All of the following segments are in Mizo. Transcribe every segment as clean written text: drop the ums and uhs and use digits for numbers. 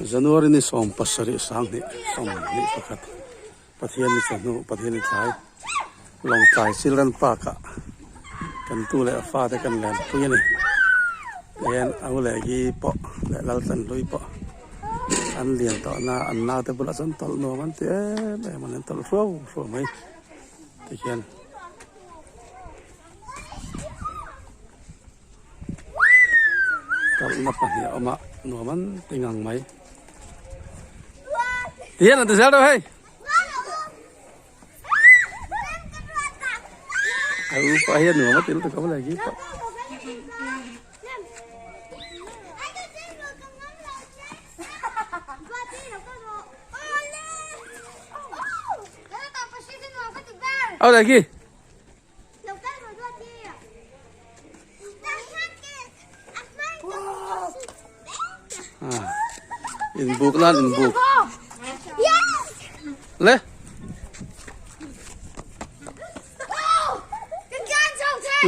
January ni 17 sanghnih 21 Pathian ni chawhnu Pathian ni tlai Lawngtlai Children Park ah kan tu leh fate kan len pui a ni. Tihian a u leh gi pawh leh Laltlanhlui pawh an lian tawh na an naute bulah chuan tawlh nuam an ti em em a ni an tawlh hruau hruau mai tihian. Tawlhna pahnih a awm a nuam an ti ngang mai. Tihian an ti zel deuh hei. A u pawh hi a nuam a ti lutuk a awm leh gi pawh. Au leh gi. Inbuk nan inbuk. Le.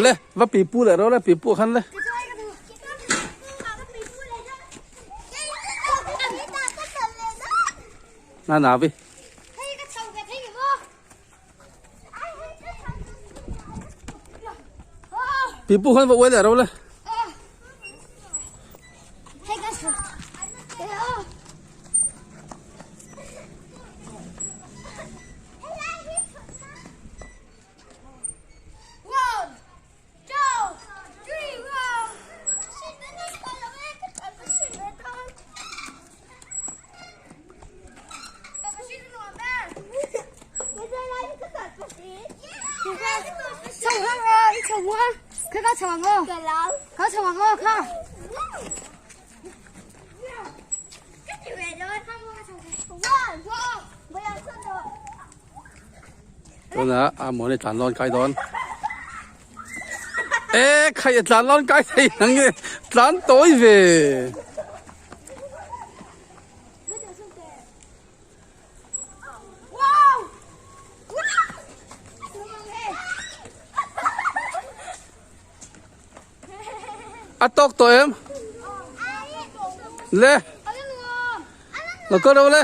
Le, va pipu leh rawh le, pipu khan le. Na na vi. Pipu khan va uai leh ro le. Tunah a mawni tlan lawn kai dawn. E khai a tlan lawn kai thei nang nge tlan tawi ve. A tawk tawh em? Le. Lo kal ro le.